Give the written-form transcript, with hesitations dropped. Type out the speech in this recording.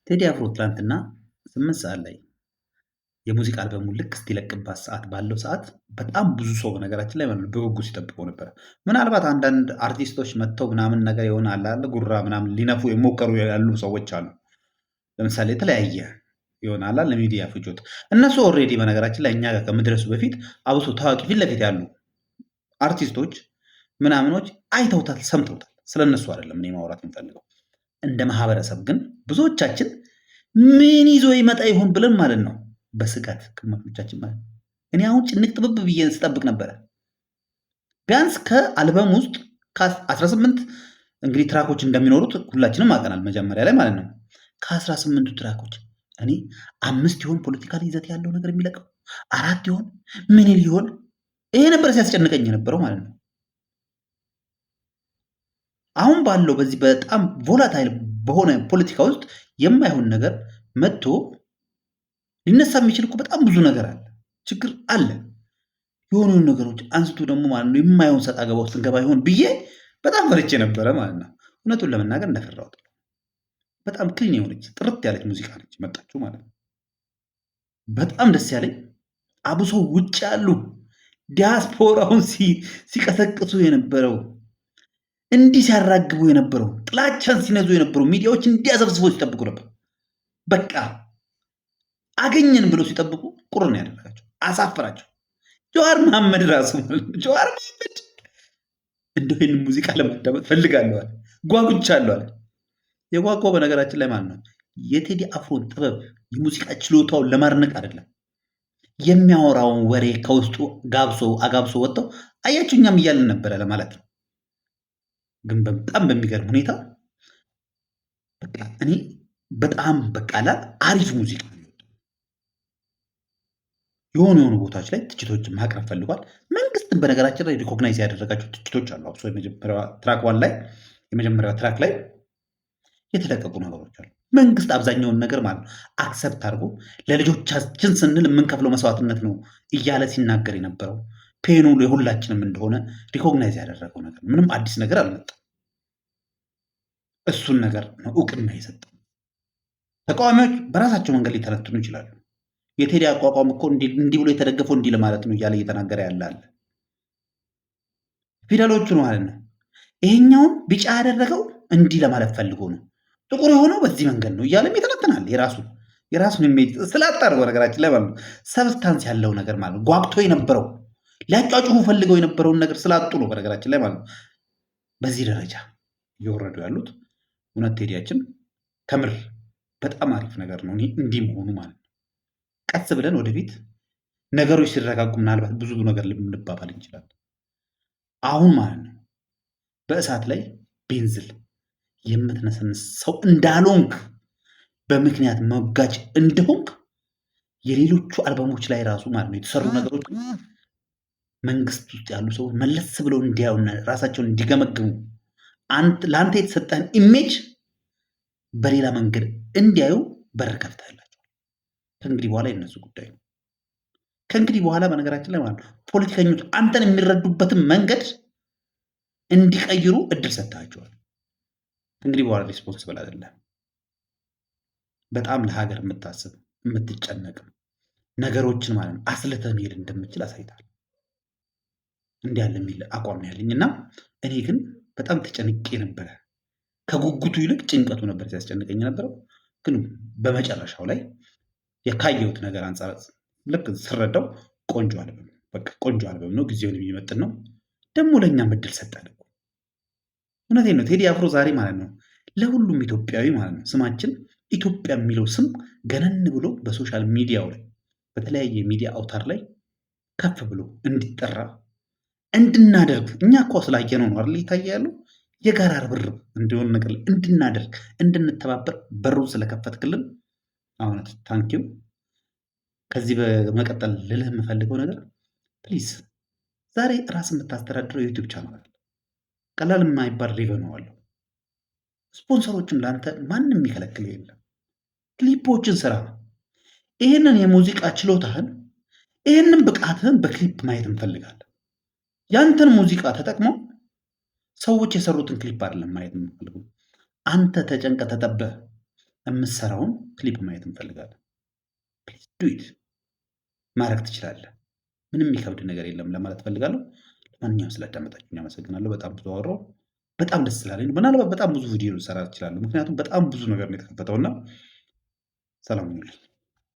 ቴዲ አፍሮ ትላንትና 8 ሰዓት ላይ የሙዚቃ አልበሙ ልክ እስኪለቅባት ሰዓት ባለው ሰዓት በጣም ብዙ ሰው በነገራችን ላይ ማለት ነው በጉጉት ሲጠብቀው ነበረ። ምናልባት አንዳንድ አርቲስቶች መጥተው ምናምን ነገር የሆነ አለ አይደል ጉራ ምናምን ሊነፉ የሞከሩ ያሉ ሰዎች አሉ። ለምሳሌ የተለያየ ይሆናል ለሚዲያ ፍጆት እነሱ already በነገራችን ላይ እኛ ጋር ከመድረሱ በፊት አብሶ ታዋቂ ፊት ለፊት ያሉ አርቲስቶች ምናምኖች አይተውታል፣ ሰምተውታል። ስለነሱ አይደለም እኔ ማውራት የምፈልገው። እንደ ማህበረሰብ ግን ብዙዎቻችን ምን ይዞ ይመጣ ይሆን ብለን ማለት ነው በስጋት ግማሾቻችን ማለት ነው። እኔ አሁን ጭንቅ ጥብብ ብዬ ስጠብቅ ነበረ። ቢያንስ ከአልበም ውስጥ ከ18 እንግዲህ track ኦች እንደሚኖሩት ሁላችንም አውቀናል፣ መጀመሪያ ላይ ማለት ነው። ከ18ቱ track ኦች እኔ አምስት ይሆን political ይዘት ያለው ነገር የሚለቀው፣ አራት ይሆን፣ ምን ሊሆን፣ ይሄ ነበር ሲያስጨንቀኝ የነበረው ማለት ነው። አሁን ባለው በዚህ በጣም volatile በሆነ ፖለቲካ ውስጥ የማይሆን ነገር መጥቶ ሊነሳ የሚችል እኮ በጣም ብዙ ነገር አለ፣ ችግር አለ። የሆኑ ነገሮች አንስቶ ደግሞ ማለት ነው የማይሆን ሰጣ ገባ ውስጥ እንገባ ይሆን ብዬ በጣም ፈርቼ ነበረ ማለት ነው። እውነቱን ለመናገር እንደፈራሁት በጣም clean የሆነች ጥርት ያለች ሙዚቃ ነች መጣችው ማለት ነው። በጣም ደስ ያለኝ አብሶ ውጭ ያሉ ዲያስፖራውን ሲቀሰቅሱ የነበረው፣ እንዲህ ሲያራግቡ የነበረው፣ ጥላቻን ሲነዙ የነበሩ ሚዲያዎች እንዲያሰብስበው ሲጠብቁ ነበር። በቃ አገኘን ብለው ሲጠብቁ ቁር ነው ያደረጋቸው፣ አሳፈራቸው። ጀዋር መሐመድ ራሱ ማለት ነው። ጀዋር መሐመድ እንደው ይህንን ሙዚቃ ለማዳመጥ ፈልጋለሁ አለ፣ ጓጉቻለሁ አለ። የጓጓው በነገራችን ላይ ማለት ነው የቴዲ አፍሮን ጥበብ የሙዚቃ ችሎታውን ለማድነቅ አይደለም። የሚያወራውን ወሬ ከውስጡ ጋብሶ አጋብሶ ወጥተው አያችሁ እኛም እያልን ነበረ ለማለት ነው። ግን በጣም በሚገርም ሁኔታ በቃ እኔ በጣም በቃ አሪፍ ሙዚቃ ነው። የሆኑ የሆኑ ቦታዎች ላይ ትችቶችን ማቅረብ ፈልጓል። መንግስትን በነገራችን ላይ recognize ያደረጋቸው ትችቶች አሉ። አብሶ የመጀመሪያዋ track one ላይ፣ የመጀመሪያዋ track ላይ የተለቀቁ ነገሮች አሉ። መንግስት አብዛኛውን ነገር ማለት ነው accept አድርጎ ለልጆቻችን ስንል የምንከፍለው መስዋዕትነት ነው እያለ ሲናገር የነበረው pain ኑ የሁላችንም እንደሆነ recognize ያደረገው ነገር ምንም አዲስ ነገር አልመጣም። እሱን ነገር ነው እውቅና የሰጠው። ተቃዋሚዎች በራሳቸው መንገድ ሊተነትኑ ይችላሉ። የቴዲ አቋቋም እኮ እንዲህ ብሎ የተደገፈው እንዲህ ለማለት ነው እያለ እየተናገረ ያለ አለ። ፊደሎቹን ማለት ነው። ይሄኛውን ቢጫ ያደረገው እንዲህ ለማለት ፈልጎ ነው፣ ጥቁር የሆነው በዚህ መንገድ ነው እያለም ይተነትናል። የራሱን image ስላጣ ነው በነገራችን ላይ ማለት ነው። Substance ያለው ነገር ማለት ነው። ጓጉቶ የነበረው፣ ሊያጫጩሁ ፈልገው የነበረውን ነገር ስላጡ ነው በነገራችን ላይ ማለት ነው። በዚህ ደረጃ እየወረዱ ያሉት። እውነት ቴዲያችን ከምር በጣም አሪፍ ነገር ነው እንዲህ መሆኑ ማለት ነው። ቀስ ብለን ወደፊት ነገሮች ሲረጋጉ ምናልባት ብዙ ነገር ልንባባል እንችላለን። አሁን ማለት ነው በእሳት ላይ ቤንዚን የምትነሰንስ ሰው እንዳልሆንክ፣ በምክንያት መጋጭ እንደሆንክ የሌሎቹ አልበሞች ላይ ራሱ ማለት ነው የተሰሩ ነገሮች መንግስት ውስጥ ያሉ ሰዎች መለስ ብለው እንዲያዩና ራሳቸውን እንዲገመግሙ፣ ለአንተ የተሰጠህን image በሌላ መንገድ እንዲያዩ በር ከፍተህላቸዋል። ከእንግዲህ በኋላ የነሱ ጉዳይ ነው። ከእንግዲህ በኋላ በነገራችን ላይ ማለት ነው ፖለቲከኞች አንተን የሚረዱበትን መንገድ እንዲቀይሩ እድል ሰጥተሃቸዋል። ከእንግዲህ በኋላ responsible አይደለም። በጣም ለሀገር የምታስብ፣ የምትጨነቅ፣ ነገሮችን ማለት ነው አስልተህ መሄድ እንደምችል አሳይተሃል። እንዲህ ያለ የሚል አቋም ነው ያለኝ እና እኔ ግን በጣም ተጨንቄ ነበረ። ከጉጉቱ ይልቅ ጭንቀቱ ነበር ሲያስጨንቀኝ የነበረው። ግን በመጨረሻው ላይ የካየሁት ነገር አንጻር ልክ ስረዳው ቆንጆ አልበም፣ በቃ ቆንጆ አልበም ነው። ጊዜውን የሚመጥን ነው። ደግሞ ለእኛም እድል ሰጠን እኮ። እውነቴን ነው። ቴዲ አፍሮ ዛሬ ማለት ነው ለሁሉም ኢትዮጵያዊ ማለት ነው ስማችን ኢትዮጵያ የሚለው ስም ገነን ብሎ በ social media ው ላይ፣ በተለያየ ሚዲያ አውታር ላይ ከፍ ብሎ እንዲጠራ እንድናደርግ፣ እኛ እኮ ስላየነው ነው አይደል ይታየ ያለው፣ የጋራ ርብርብ እንዲሆን ነገር ላይ እንድናደርግ፣ እንድንተባበር በሩን ስለከፈትክልን እውነት thank you። ከዚህ በመቀጠል ልልህ የምፈልገው ነገር please ዛሬ ራስ የምታስተዳድረው የ YouTube channel አለ። ቀላል የማይባል revenue አለው። ስፖንሰሮችም ለአንተ ማንም የሚከለክል የለም። ክሊፖችን ስራ። ይህንን የሙዚቃ ችሎታህን፣ ይህንን ብቃትህን በክሊፕ ማየት እንፈልጋለን። ያንተን ሙዚቃ ተጠቅመው ሰዎች የሰሩትን ክሊፕ አይደለም ማየት የምንፈልገው። አንተ ተጨንቀህ ተጠበህ የምትሰራውን ክሊፕ ማየት እንፈልጋለን። Please do it፣ ማድረግ ትችላለህ። ምንም የሚከብድ ነገር የለም ለማለት ፈልጋለሁ። ለማንኛውም ስላዳመጣችሁኝ አመሰግናለሁ። በጣም ብዙ አወራሁ። በጣም ደስ ስላለኝ ምናልባት በጣም ብዙ ቪዲዮ ልሰራ እችላለሁ። ምክንያቱም በጣም ብዙ ነገር ነው የተከፈተውና ሰላም ሁኑልኝ።